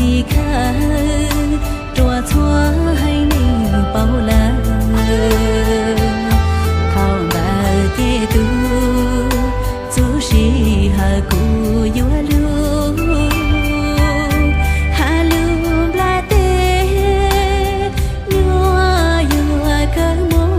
Tim khawv ruas txhua haiv neeg paub lawm. Thaum ntawd ces tus txuj sij hawm kuv yuav lug, has lug nplaj teb, nyuaj yuav kawg moog.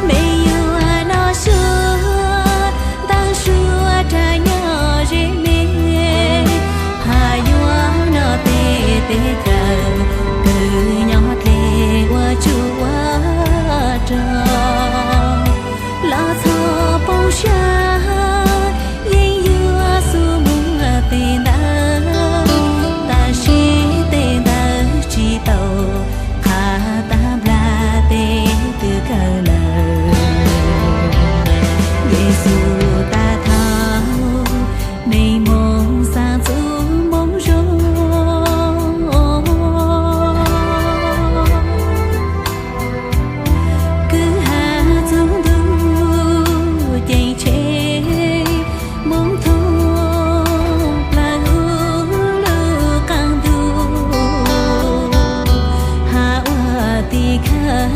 Mej yuav noj suab, ntaus suab rag nyob ze mej, has yuav noj teb teb chaws, kws nyob dlej ua tsuj ua rog. Los txhob poob sab, yeej yuav xub muaj tej ntawd, tab sis tej ntawd tsis tau qha tag nplas tej tw kawg lawm. Yexus tas thaum neeg moog xaav txug moog zoo, kwj ha txug ntuj ceeb tsheej, moog thooj plawg huv lug qaab ntuj, has ua tim khawv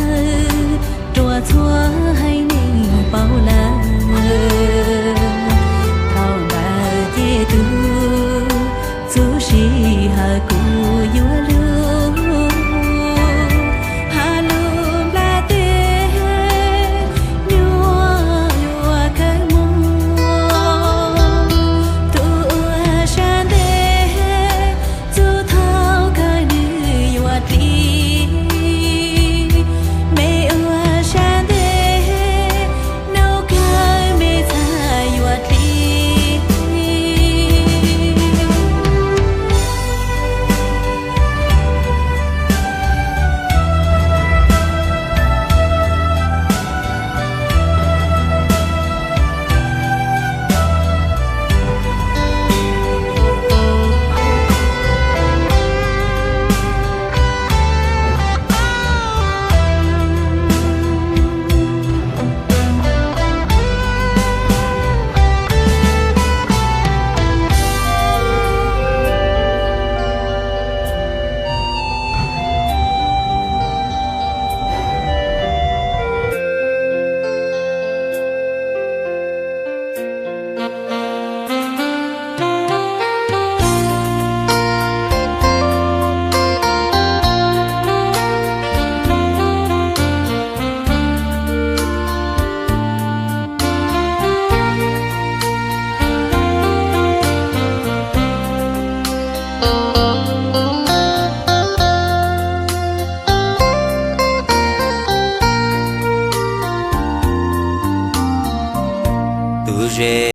ruas txhua haiv neeg paub lawm. Thaum ntawd ces tug txuj sij hawm kuv yuav lug, has lug nplaj teb, nyuaj yuav kawg moog. Tug ua sab nteg, txuj thaub kawg nwg yuav dlim. Mej ua sab nteg, nuj kawg mej txhaj yuav dlim. Tus ze